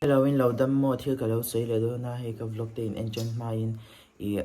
Hello in lo dam maw thil ka lo sawi leh dawn a hei ka vlog te in en chen hmain ih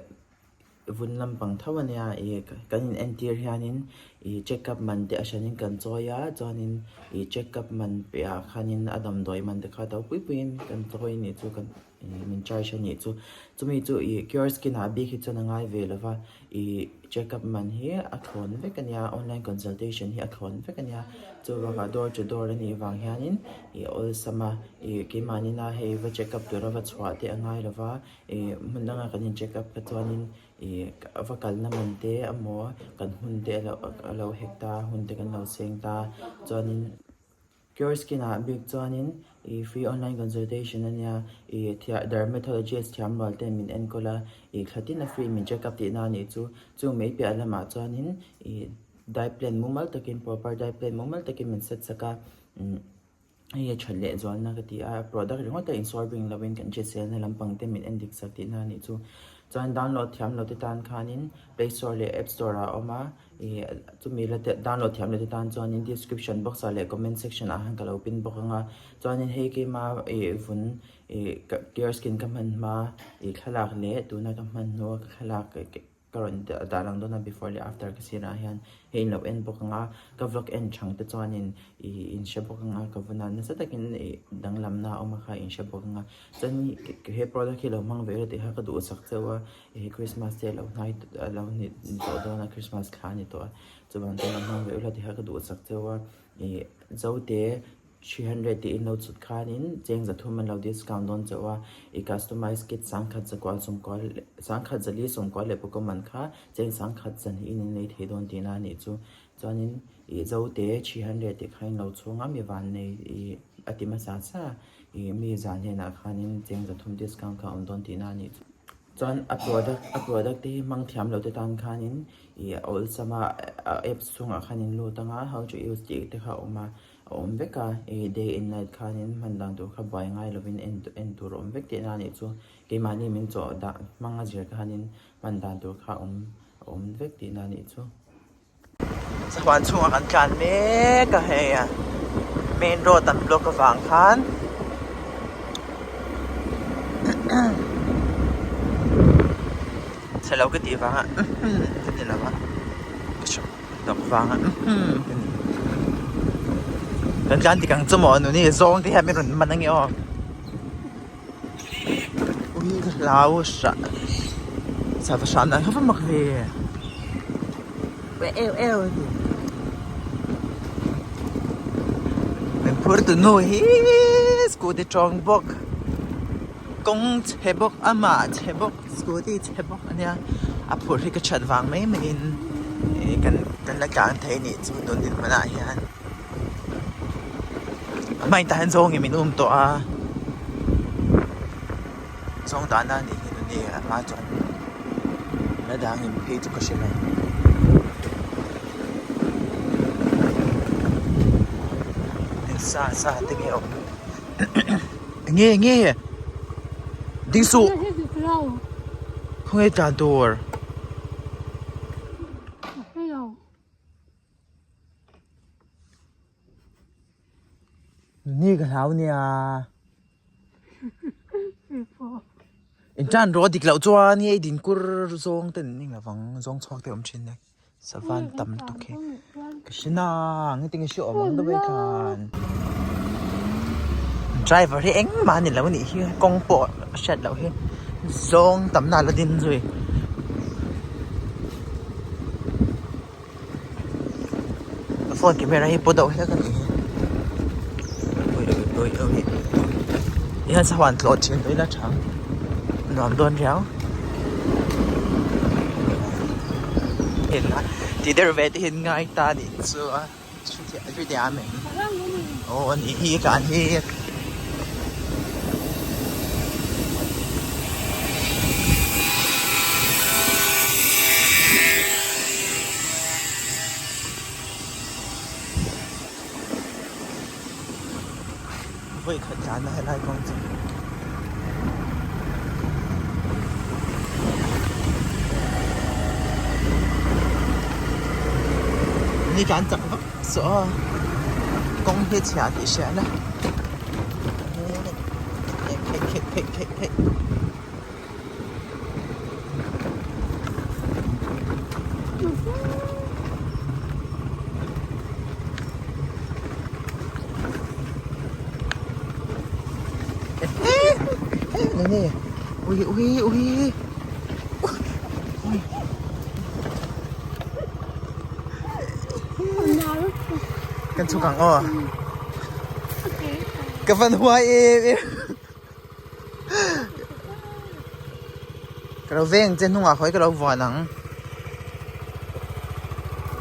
vun lampang tho ania ih kan in entir hianin ih check up man te a hranin kan chawi a chuanin ih check up man piahah khanin a damdawi man te kha to pui puiin kan chawi anih chu kan ih min charge anih chu chumi chu ih cure skin ah bik hi chuan a ngai ve lova Ih check up man hi a thlawn vek a nia online consultation hi a thlawn vek a nia chuvangah door to door a nih vang hianin ih awlsam a ih keimahni na hei va check up tura va chhuah te a ngai lo va ih hmun danga kan in check up kha chuanin ih va kalna man te emaw kan hun te a lo hek ta hun te kan lo seng ta chuanin. Cure Skin ah bik chuanin ih free online consultation a nia, ih thiah dermatologist thiam rual ten min enkawl a, ih thla tin a free min check up tihna a nih chu. Chung mai piah lamah chuanin ih diet plan mumal takin proper diet plan mumal takin min set sak a, umm hei a that leh zualna ka ti a, product ringawt a insawr bing lovin kan hriselna lampang te min endik sak tihna a nih chu. Chuan download thiam lo te tan khanin play store leh app store ah a awm a. Ih chumi la download thiam leh te tan chuanin description box ah leh comment section ah hian ka lo pin bawk ang a chuanin hei keima ih vun ih clear skin ka hman hma ih thlalak leh tuna ka hman hnua ka thlalak ka rawn dah lang dawn a before leh after ka sirah hian hei in lo en bawk ang a ka vlog en chang te chuanin ih in hre bawk ang a ka vun a nasa takin ih danglamna a awm a kha in hre bawk ang a chuan he product hi lo hmang ve ila tih kha ka duhsak cheu a. Hei Christmas te alo hnai alo ni tawh dawn a Christmas thla a ni tawh a chuvang chuan a hmang ve ula tih kha ka duhsak cheu a ih zote 300 tih in lo chhut khanin cheng zathum an lo discount dawn chauh a ih customize kit sangkhat zakua sawmkua leh sangkhat zali sawmkua leh pawh ka man kha cheng sangkhat zahnih in in lei thei dawn tihna a nih chu chuanin ih zote 300 tih kha in lo chhung a mi vannei ih a ti hmasa sa ih mi zan hnenah khanin cheng zathum discount kha a awm dawn tihna a nih chu. Chuan a product a product te hi hmang thiam lo te tan khanin ih a awlsam a a apps chhungah khan in lut ang a how to use tih te kha a awm a a awm vek a ih day and night khanin hman dan tur kha buai ngai lovin en en tur a awm vek tihna a nih chu keimahni min chawh dah hmang a zir khanin hman dan tur kha a awm a awm vek tihna a nih chu. Sahuan chhungah kan tlan mek a hei a main road an block avang khan chhe lo ka tih vanga ka ni lo a ka hre hnawk vanga ka ni kan tlan dik ang chu maw nuni zawng te hian min rawn man ange aw. Ui ka hlau hrah sava hram dan kha va mak ve eu eu a ti min phur tu nu hi scooty tawng bawk kawng chhe bawk amah chhe bawk scooty chhe bawk ania a phur hi ka that vang mai mai in ih kan kan la tlan thei anih chu tun dinhmun ah hian. A hmain tah hian zawngin min um tawh a zawng dahna a nih hi nuni a hma chuan la dangin phei chu ka hre lo. Sa sa te nge awm enge enge ding suh khawnge tlan tur. Ni ka hlau nia. In tan rawh dik loh chuan hei din kur zawng ten eng lovang zawng chhuak te awm thin e savan tam lutuk hi ka hre na ang heti nge hre awm ang deuh khan driver hi engmah a ni lo a nih hi kawng pawh a hriat loh hi zawng tam na la din zui. Ka phone camera hi pawh deuh hlek a nih hi ui ui ui ui hian sahuan tlawh thin tawh ila tha nuam dawn riau ti deuh ve te hian ngai ta a nih chu a chutiang a aw a nih hi tlan hi. Vawi khat tlan a helai kawng chu. Ni tlan chak vak saw a kawng hi chhia tih hriat a. Theih theih theih theih. Nè ui ui ui. Kan chhuk ang aw. Ka van huai em em. Ka lo veng che hnungah khawi ka lo vuan ang.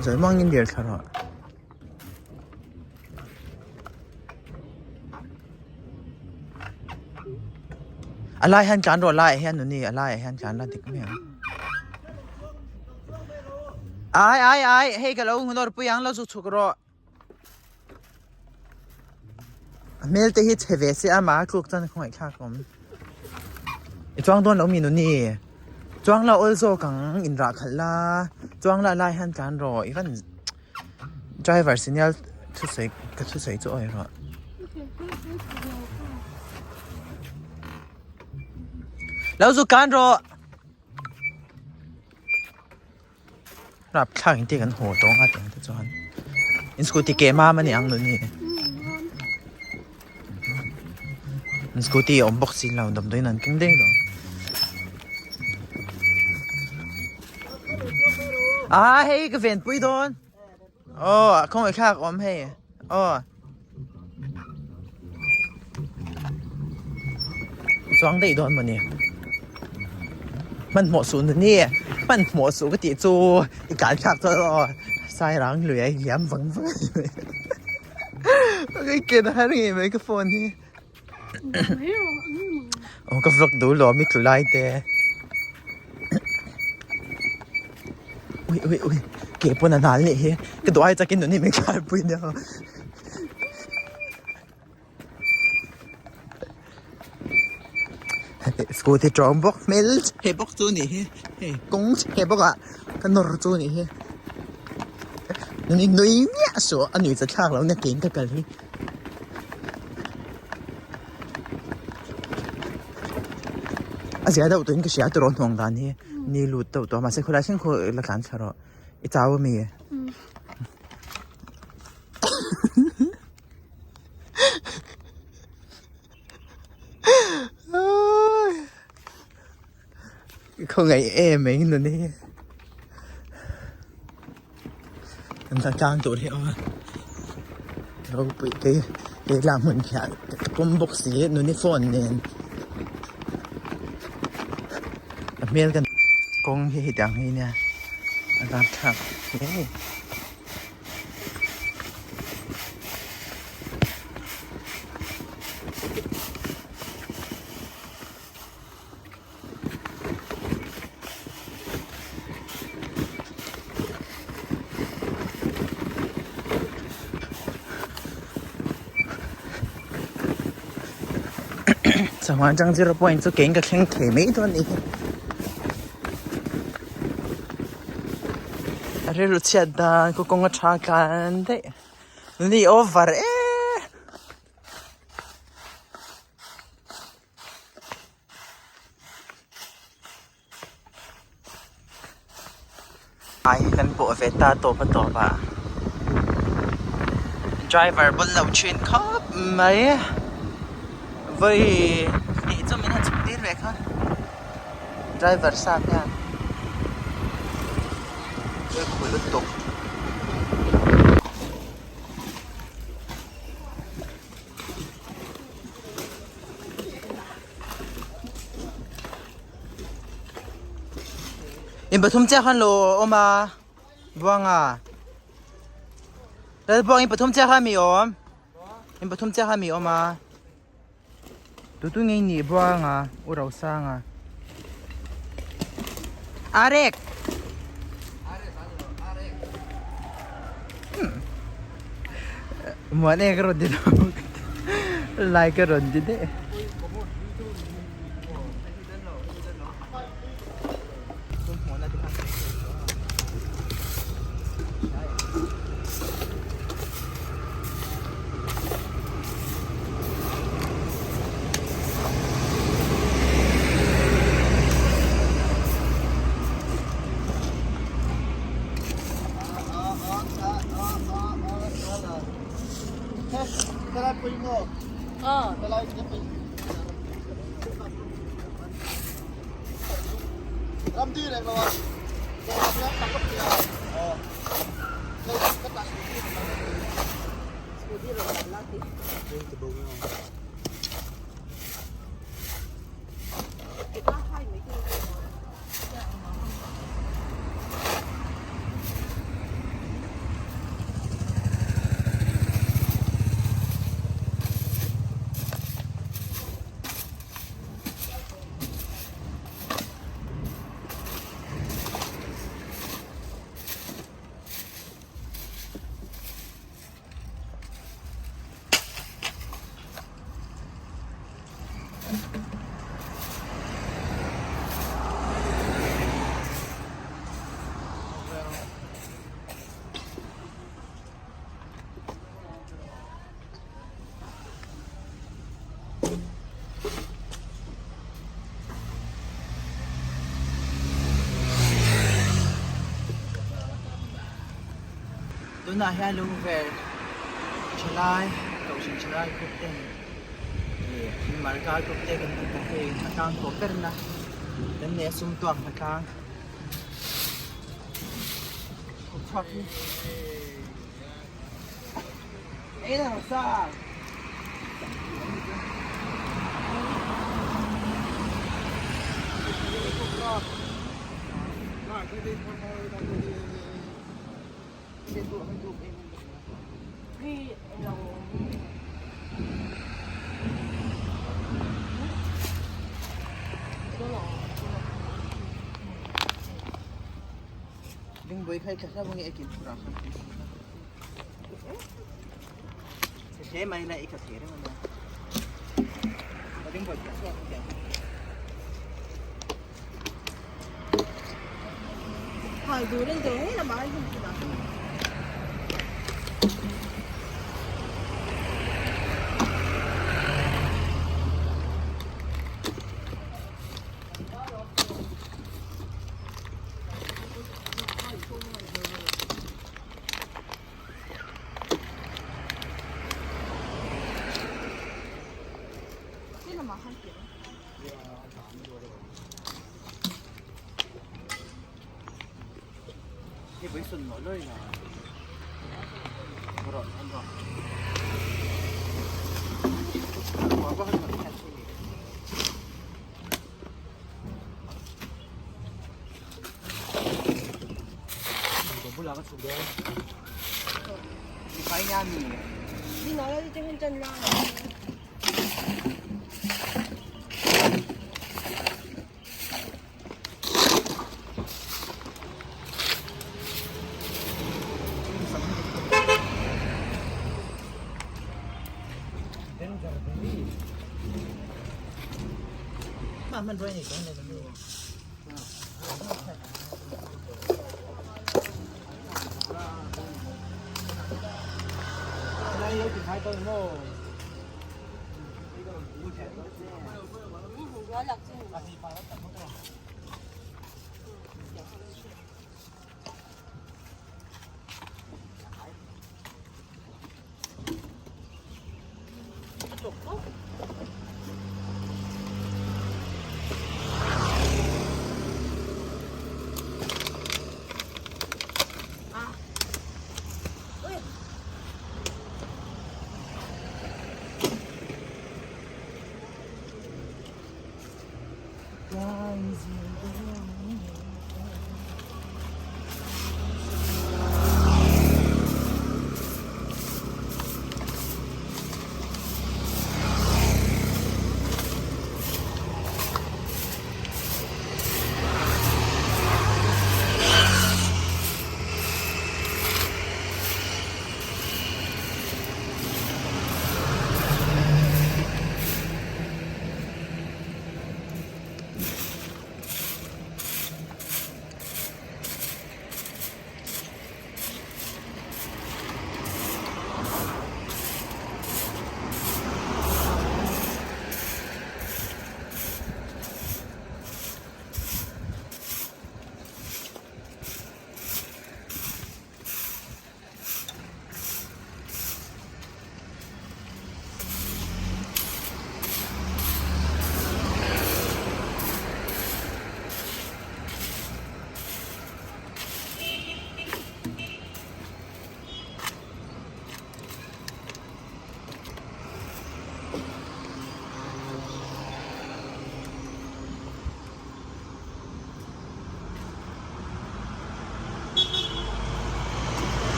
Zawi mangin dir thla rawh. A lai hian tlan rawh laiah hian nuni a laiah hian tlan la dik mai ang. Ai ai ai hei ka lo nawr pui ang lo zu chhuk rawh. A hmel te hi chhe ve se a mah a tluk chuan khawngaih thlak awm. I chuang dawn lo mi nuni chuang la awl zawk ang inrah khalh la chuang la lai hian tlan rawh i van Driver signal thusawi ka thusawi chu awi rawh. Lo zu kan rawh. Rap thlak in te kan haw tawng a tiang te chuan. In scooty ke mam ani ang nuni. In scooty awm bawk si lo damdawiin an keng daih lo. Ah hei ka ven pui dawn. Aw khawngaih thlak awm hei. Aw. Chuang daih dawn mawni. Hmanhmawh suh nuni. Hmanhmawh suh ka tih chu i tlan thlak chuan aw sairang lui a inliam vang vang a ni mai. Ka ken har ngei mai ka phone hi. Aw ka vlog duh lo mi tlu lai te. Ui ui ui ke pawn a nal nih hi ka duh ai chakin nuni min kharpui nia. Scooty tawng bawk hmel he bawk chu nih hi hei kawng chhe bawk ah ka nawr chu nih hi nuni nui miah suh a nuih che thlak lo na ke in ka kal hi. A zia deuh tuin ka hria tiraw hnuang dan hi ni lut deuh tawh a mahse khawlai thleng khaw la tlan thla rawh i chau ami? Khawngaih em mai nun hi an la tlang tur hi a awm a ropui te he lah hmun hian ka pawm bawk si nuni phone nen a hmel kan kawng hi hetiang hi nia a rapthlak hle a ni. Chhuan atang zero point chu kein ka thleng thei mai dawn a ni. A rilru chhiat dan kaw kawng a tha tlan daih ni over e. Ai kan pawh ve ta tawp a tawp ah driver bul lo thin khawp mai vawi hnih chu min han chhuk tir ve kha driver sap hian thil lutuk. In pathum chiah khan lo awm a Buanga Lalbuang in pathum chiah khan mi awm in pathum chiah khan mi awm a tutu ngei ni Buanga u Rosanga Arek Muan e ka rawn ti lo lai ka rawn ti daih. Tunah hian lungver thalai kohhran thalai group ten ih marka group te kan hmu ta hei hmatlang tawp berna kan nei a sum tuak hmatlang chhuak hi.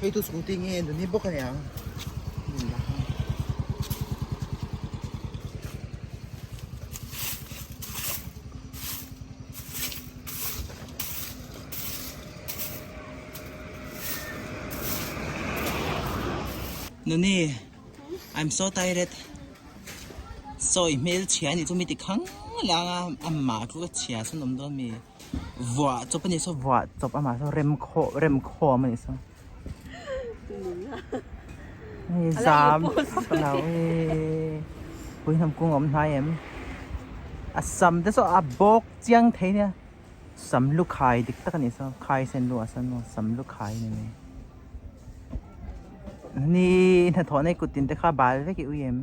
Hei tu scooty nge nuni bawk a niang. Nuni, I'm so tired. Sawi hmel chhia anih chu mi ti khang lang a, amah chu ka chhia sawn awm dawn mi. Vuah chawp anih saw vuah chawp amah saw rem khawh rem khawm anih saw. Hei zam ka lo e pui hnam kung a awm hnai em. A sam te saw a bawk chiang thei nia. Sam lu khai dik tak anih saw khai sen lu ah sawn maw sam lu khai a ni mai. Ni hnathawh nei kut tin te kha bal vek i ui em?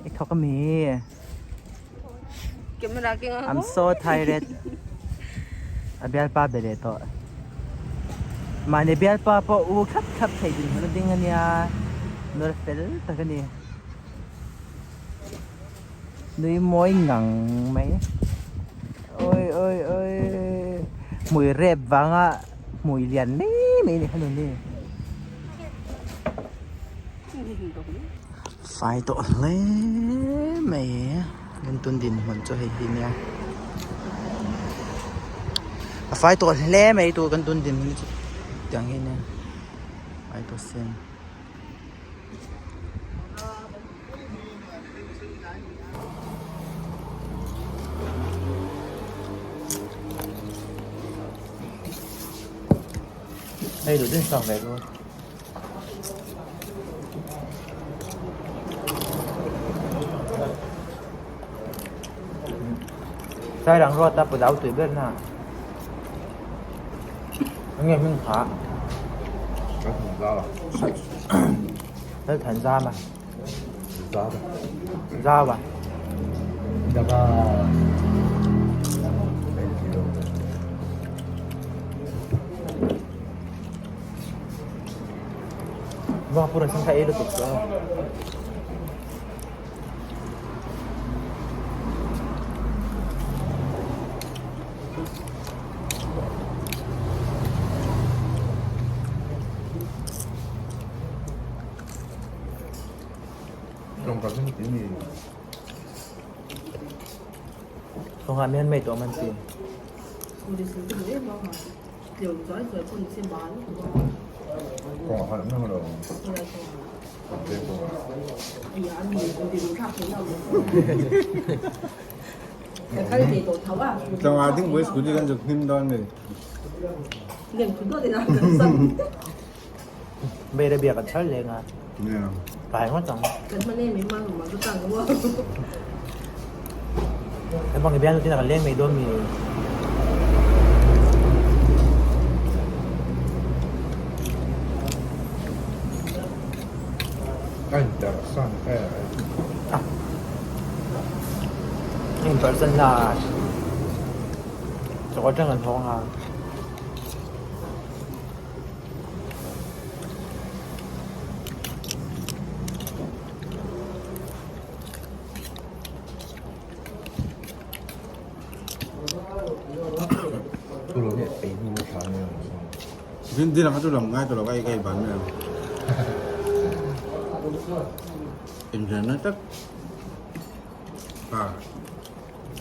I thawk a mi? I'm so tired. A bialpa be leh tawh. Mahni bialpa pawh u thlap thlap thei dinhmun a ding a nia. Nula fel tak a ni. Nui mawi ngang mai. Oi oi oi hmui rep vanga hmui lian mai mai ni kha nuni. Fai tawh hle mai kan tun dinhmun chu hei hi nia. A fai tawh hle mai tur kan tun dinhmun hi chu tiang hi nia fai tawh sin. Hei duh deuh chhuak ve dawn. Sairang ruata pulau tui ber na. Enge hming kha? Lalthanzama. Zava. Vâng, pura sang khai lutuk chu. Thawngah mian mei tuah man si. Mei bia kan char leng a. Kai ngawt ang. Ebang ibian tin ka leng mei dawn mi. In person la. Chaw atang an hawng a.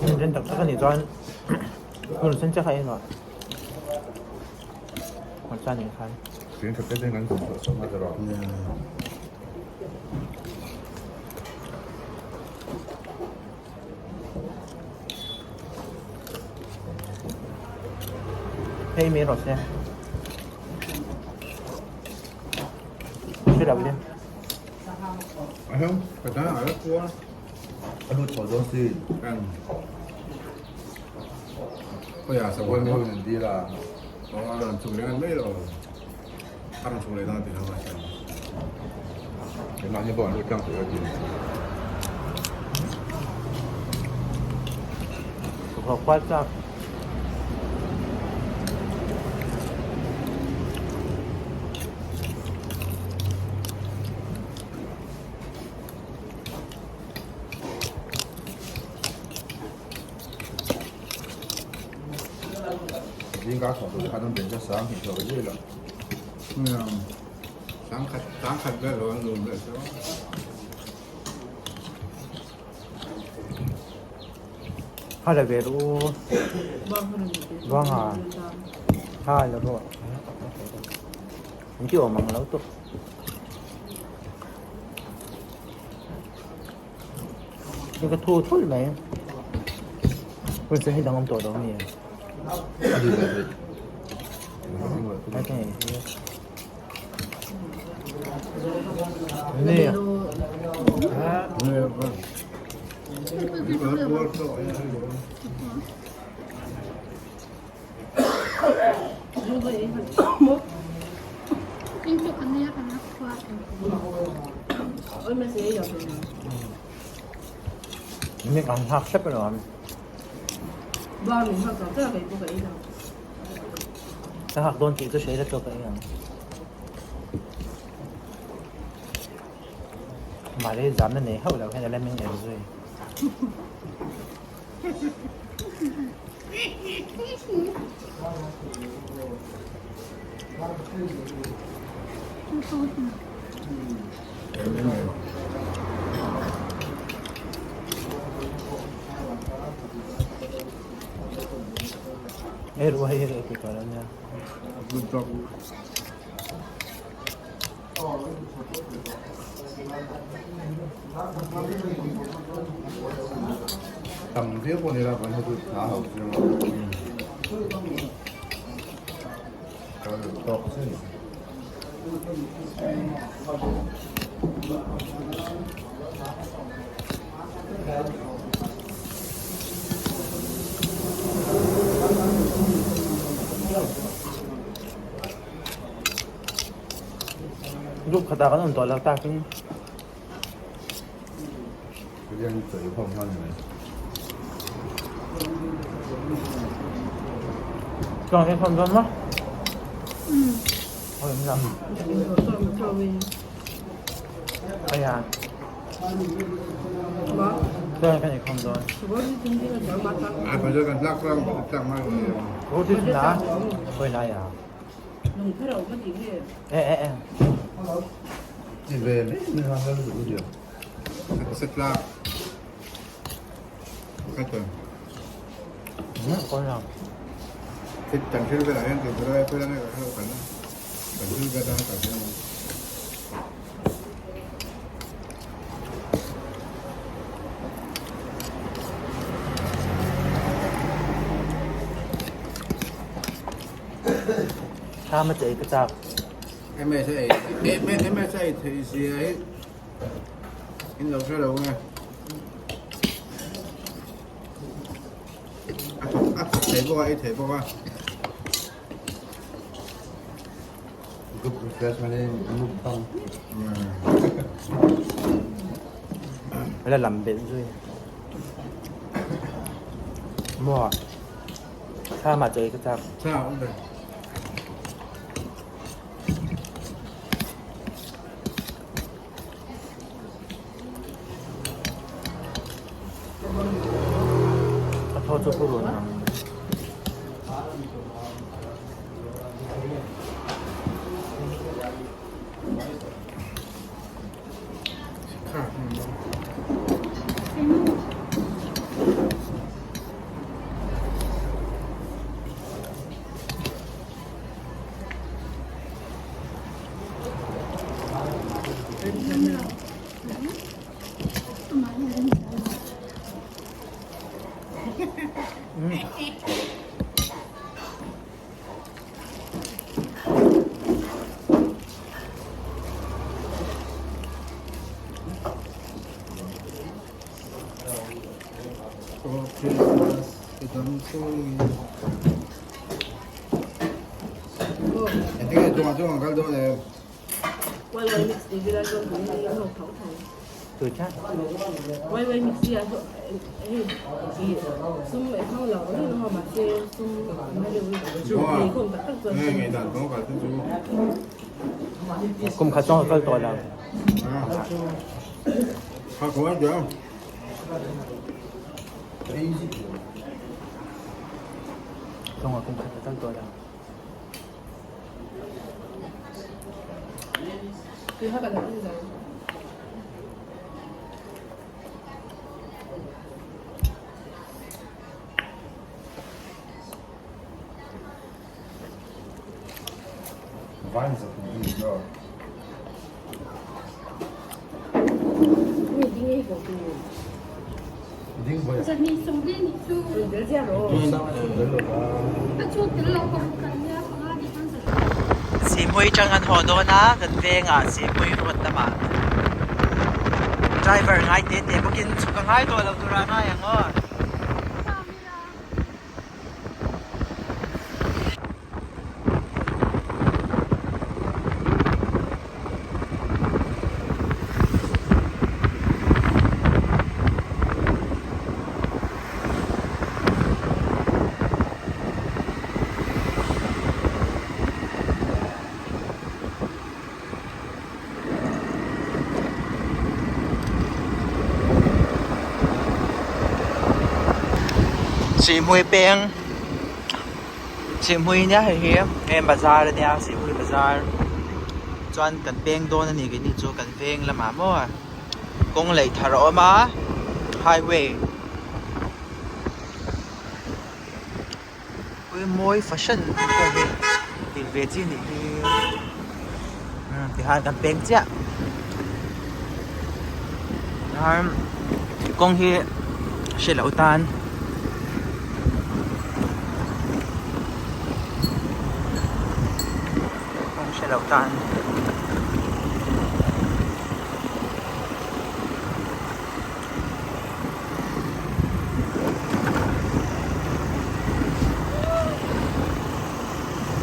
Inren tak tak a nih chuan hun sen chiah kha en rawh. Hei mi rawh se. Hre lo le. Haw kual chak. Zingka chhuah tur te khan an ben nasa a, hmuh chhuah ve la. Sangkhat sangkhat vel lo an lum leh chu. Ha la ve ru. Buang ha. Ha la ru. An ti awm ang lo tuk. Ni ka thu thul mai. Hun chu hei dang awm tawh lo mi. Ni. Mi kan hak hrep alawm. Ka hak dawn tih chu hre ila tawk a ei ang. Mahni zamna nei hauh lo hian a la meng er zui. Ei ruah hi hei ti tawh lo nia. Tam viau pawh ni la kan hmu hna ho chu kal tawk che ni. Group khatah kan awm tawh lo takin. Chuan kan thawn dawn maw? Oi awm lo. Aya. Chuan kan ikhawm dawn. Roti na oi lai à. E e e. Thlam a chei ka chak. La lam belh zui. Maw thlam ah chei ka chak. A thaw chu purun ang. Kum khat zong ka kal tawh lo. Zong ah kum khat ka kal tawh lo. Sihmui tang an haw dawn a, kan veng ah Sihmui road lamah driver ngai te te bawkin chhuk a ngai tawh lo tur ah ngai ang aw. Sihhmui peng Sihhmui nia hei hi heng bazar ania Sihhmui bazar chuan kan peng dawn a ni keini chu kan veng lamah maw kawng laih thar a awm a highway mawi fahran pawh hi dil ve chi anih hi tikhan kan peng chiah kawng hi hre loh tan kawng hre loh tan.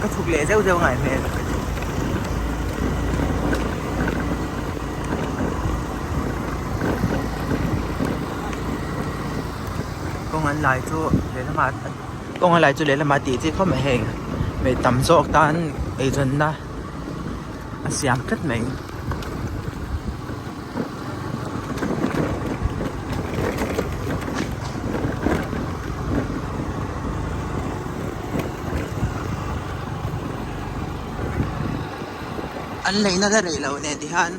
Ka chhuk leh zeuh zeuh ngai hmel. Kawng an lai chu lehlamah kawng an lai chu lehlamah tih chi khawp mai hei hmei tam zawk tan eizawnna a siam tlat mai. An leina la rei lo nen ti hian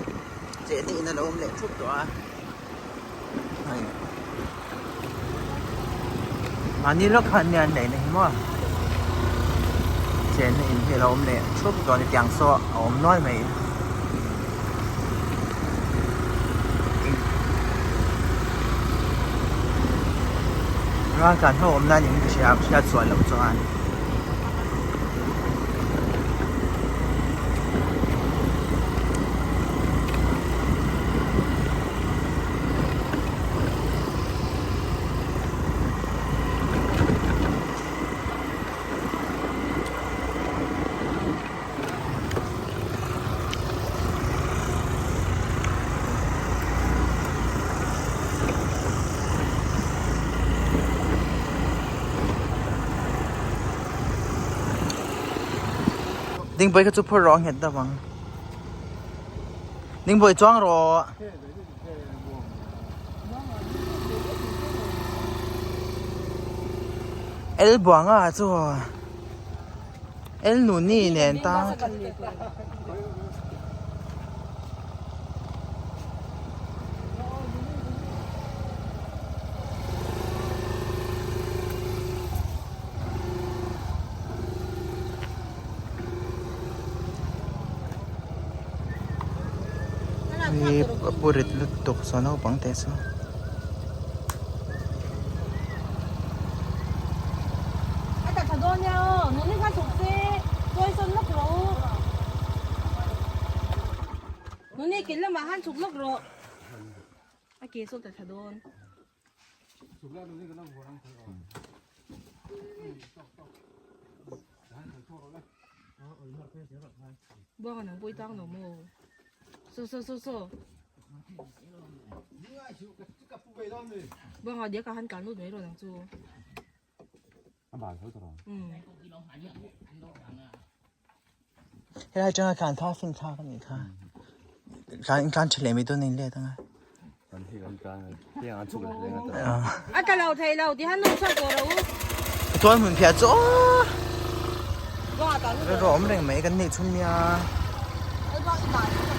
chehna in a lo awm leh thup tawh a hei mahni lawk khan nia an leina hi maw chehna in hi a lo awm leh thup tawh a ni tiang saw a awm nual mai. Raltlan ho awm nan in ka hria hriat chhuah loh chuan. Dingpui kha chu phur rawh a nghet deuh ang Dingpui chuang rawh. El buanga chu. El nuni nen ta Hi a pu rit lutuk saw naupang te saw. Buanga dia ka han tlan lut mai rawn ang chu. A bal tho tawh. Helai atanga tlan tha fin thlak a nih kha. Tlan tlan tha leh mai dawn a inlet anga. Kan hi kan tlan tiang an chhuk leh leng a ta. A tla lo thei lo ti han nung chhuak tawh ro. Tual hmun phiah chu Buanga tlan lut rawh awm reng mai kan neih chhun nia. Ai buang i bal.